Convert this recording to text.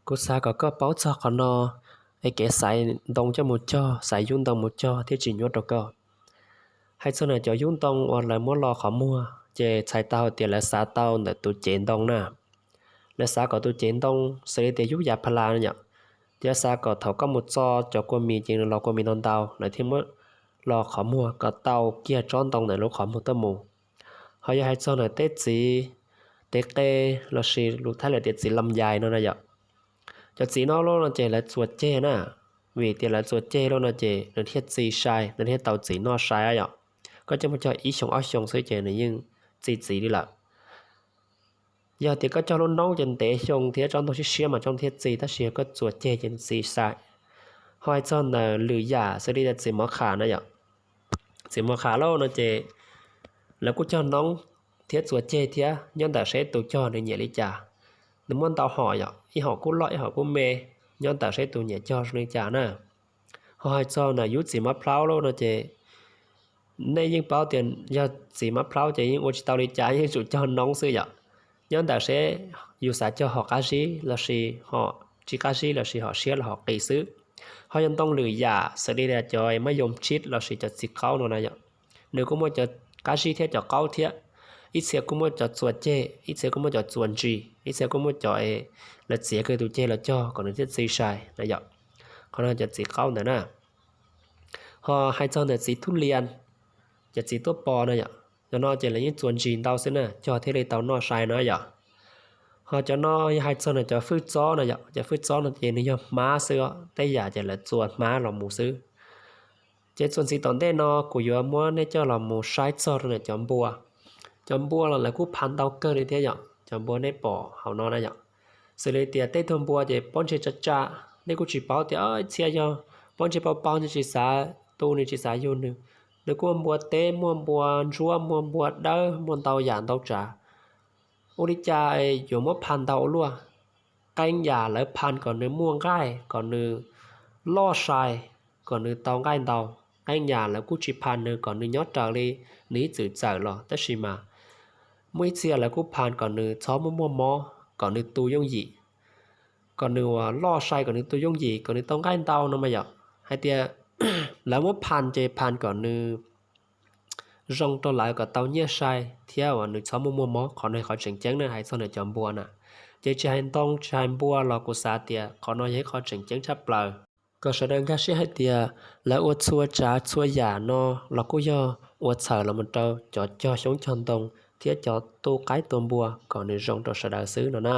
Kuv xav kom koj paub txog qhov no, es kev xaiv ntoo coj mus cog, xaiv yub ntoo mus cog thiaj tsis nyuaj rau koj. Hais txog ntawm cov yub ntoo uas lawv muab lo qhov muag, ces txhais tau hais tias lawv xav tau ntawm tus cev ntoo na. Lawv xav kom tus cev ntoo xws li tias yub yav pha las yom, thiab xav kom thaum koj mus txo cov kua mis ces nws los kua mis ntau ntau, lawv thiaj muab lo qhov muag kom tau kiag tsob ntoo ntawm lub qhov muag tuaj mus. Ho yog hais txog ntawm tej txiv, tej qe, lossis lus Thaib lawv tias txiv lam yais no na yom, cov txiv no loj no ces lawv txuas ceg na, vim tias lawv txuas ceg loj no ces nws thiaj txi sai, nws thiaj tau txiv noj sai yom. Koj coj mus cog ib xyoos ob xyoos xwb ces nws yeej txi txiv li lawm. Yog tias koj cog lub noob ces ntev xyoo thiab tsob ntoo siab siab mas tsob thiaj txi, tab sis yog koj txuas ceg ces nws txi sai. Ho hais txog ntawm lwm yam xws li tias txiv mov kham no yom, txiv mov kham loj no ces lawv kuj cog noob thiab txuas ceg thiab, nyob ntawm seb tus cog nws nyiam li cas. Nws muaj ntau hom yom, ib hom kuj loj ib hom kuj me, nyob ntawm seb tus nyiam cog zoo li cas na. Ho hais txog ntawm yub txiv mab plhaub loj no ces nej yeej paub tias yog txiv mab plhaub ces yeej ua tsis tau li cas, yeej tsum cog noob xwb yom. Nyob ntawm seb yus xav cog hom qab zib lossis hom tsis qab zib lossis hom siab los hom qis xwb. Ho yog ntoo lwm yam xws li cov mab yoos tsib lossis cov txiv qaub no na yom, nws kuj muaj cov qab zib thiab cov qaub thiab. Ib txhia kuj muaj cov txuas ceg, ib txhia kuj muaj cov txuas ntsis, ib txhia kuj muaj cov lawv txiav kiag tus ceg los cog kom nws thiaj txi sai na yom. Qhov no cov txiv qaub ntawd na. Ho hais txog ntawm txiv thub lias, cov txiv tuaj pos no yom, cov no ces lawv yeej txuas ntsis ntau xwb na, cog thiaj li tau noj sai no yom. Ho cov no yog hais txog ntawm cov fwj txob no yom, cov fwj txob no ces nws yog hmab xwb os, tej yam ces lawv txuas hmab los mus xwb. Ces txuas ntxiv tom ntej no kuv yuav muab nej coj los mus saib txog rau ntawm cov npua. Cov npua los lawv kuj pha ntau kawg li thiab yom, cov npua nej pom hauv no na yom. Xws li tias tej tug npua ces pob ntseg tsa tsa, nej kuj tsis paub tias ib txhia yog pob ntseg paub paub nws tsis xav tu nws tsis xav yug nws. Nws kuj muaj npua teb, muaj npua ntsuab, muaj npua dawb, muaj ntau yam ntau tsav. Ua li cas yuav muab pha ntau ua luaj? Qee yam lawv pha kom nws muaj nqaij, kom nws loj sai, kom nws tau nqaij ntau. Qee yam lawv kuj tsis pha nws kom nws nyob raws li nws ib txwm txawm los, tab sis mas muaj ib txhia lawv kuj pha kom nws txhob muaj muaj mob, kom nws tu yooj yim, kom nws loj sai, kom nws tu yooj yim, kom nws tau nqaij ntau no mas yom. Hais tias lawv muab pha ces pha kom nws zoo rau lawv kom tau nyiaj sai thiab uas nws txhob muaj muaj mob. Qhov no yog qhov tseem ceeb na, hais txog ntawm cov npua na. Ces tsis hais ntoo tsis hais npua los kuv xav tias qhov no yog ib qho tseem ceeb tshaj plaws, kom sawv daws nkag siab hais tias lawv ua txhua tsav txhua yam no los kuj yog ua txhawm los mus rau cov cog xyoob cog ntoo thiab cov tu qaib tua npua kom nws zoo rau sawv daws xwb no na.